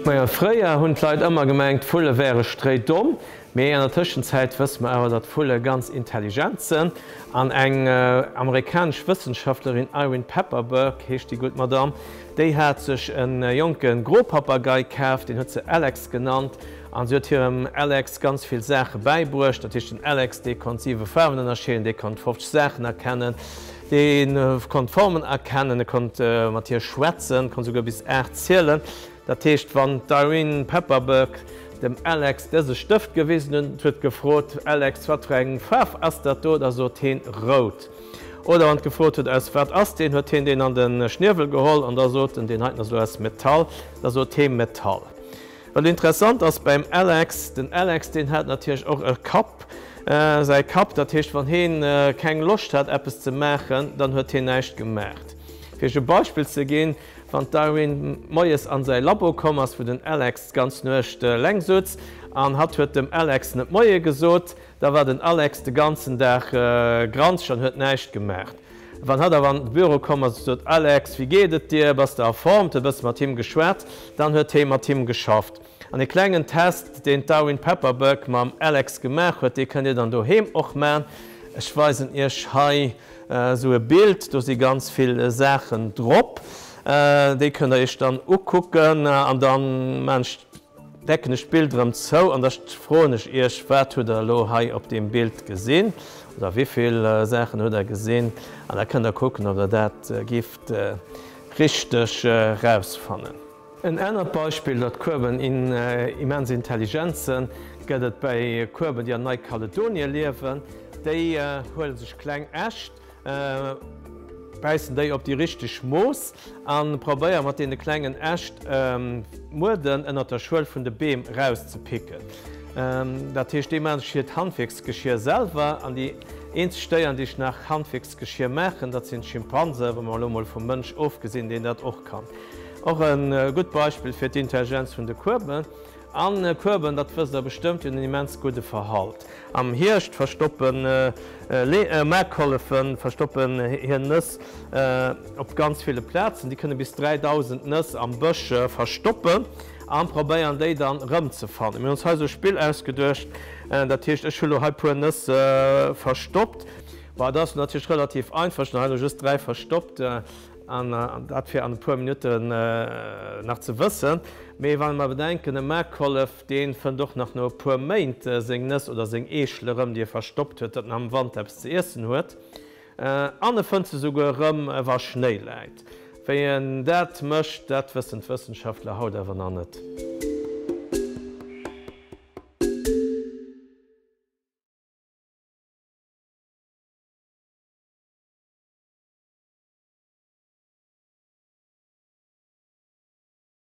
Majo, fréier hunn d'Leit ëmmer gemengt, d'Vulle wäre stréidomm. Mee an der Tëschenzäit wësse mer awer, datt Vulle ganz intelligent sënn. An eng amerikanesch Wëssenschaftlerin, Irene Pepperberg heescht déi gutt Madame, déi hat sech e jonke Gropapagei kaf, deen huet se Alex genannt. An si huet hirem Alex ganz vill Saache bäibruecht. Dat heescht, den Alex, dee konnt siwe Faarwen ënnerscheeden, dee konnt 50 Saachen erkennen, dee konnt Formen erkennen, e konnt mat hir schwätzen, konnt souguer bis 8 zielen. Dat heescht, wann d'Irene Pepperberg dem Alex dëse Stëft gewisen huet, huet gefrot, Alex, wat fir eng Faarf ass dat do? Da sot heen, Rout. Oder wann gefrot huet, Aus wat ass deen? huet heen deen an de Schniewel geholl an da sot en, Deen heiten ass elo aus Metall. Da sot hee, Metall. Wat interessant ass beim Alex, den Alex deen hat natierlech och e Kapp, säi Kapp, dat heescht wann heen keng Loscht hat eppes ze maachen, dann huet heen näischt gemaacht. Fir iech e Beispill ze ginn, Wann d'Irene moies an säi Labo komm ass, wou den Alex d'ganz Nuecht eleng sutz, an hatt huet dem Alex net Moie gesot, da war den Alex de ganzen Dag granzeg an huet näischt gemaacht. Wann hatt awer an de Büro komm ass a sot, Alex, wéi geet et dir, bass de a Form, huet e bësse mat him geschwat, dann huet hee mat him geschafft. An e klengen Test, deen d'Irene Pepperberg mam Alex gemaach huet, dee kënnt dir dann doheem och man. Ech weisen iech hei esou e Bild, do si ganz vill Saachen drop, déi kënnt der iech dann ukucken an dann maan ech Decken ech d'Bild erëm zou an da froen ech iech, wat hutt der elo hei op deem Bild gesinn oder wéivill Saachen hutt der gesinn? An da kënnt der kucken, ob der dat gifft richteg rausfannen. En anert Beispill, datt Kueben immens intelligent sënn, gëtt et bei Kueben, déi an Neikaledonie liewen. Déi huele sech kleng Äscht, Bäissen déi op déi richteg Mooss an probéier mat deene klengen Äscht Mueden ënnert der Schuel vun de Beem rauszepicken. Dat heescht, déi maachen sech hiert Handwierksgeschier selwer an déi eenzeg Déieren, déi sech nach Handwierksgeschier maachen, dat sinn d'Schimpansen, wa mer elo mol vum Mënsch ofgesinn, deen dat och kann. Och e gutt Beispill fir d'Intelligenz vun de Kueben. An Kueben, dat wësst der bestëmmt, hunn en immens gudde Verhalt. Am Hierscht verstoppen Maarkollefen verstoppen hir Nëss op ganz ville Plazen. Déi kënne bis 3.000 Nëss am Bësch verstoppen a probéieren déi dann erëmzefannen. Mir hunn ons hei esou e Spill ausgeduecht, dat heescht ech hu lo hei puer Nëss verstoppt. Bon, dat ass natierlech relativ einfach, ech hunn hei lo just 3 verstoppt. An dat fir an e puer Minutten nach ze wëssen. Mee wann mer bedenken, e Maarkollef, dee fënnt och nach no e puer Méint seng Nëss oder seng Eechel erëm, déi e verstoppt huet, datt en am Wanter eppes ze iessen huet. An e fënnt se souguer erëm, wa Schnéi läit. Wéi en dat mécht, dat wëssen d'Wëssenschaftler haut awer nach net.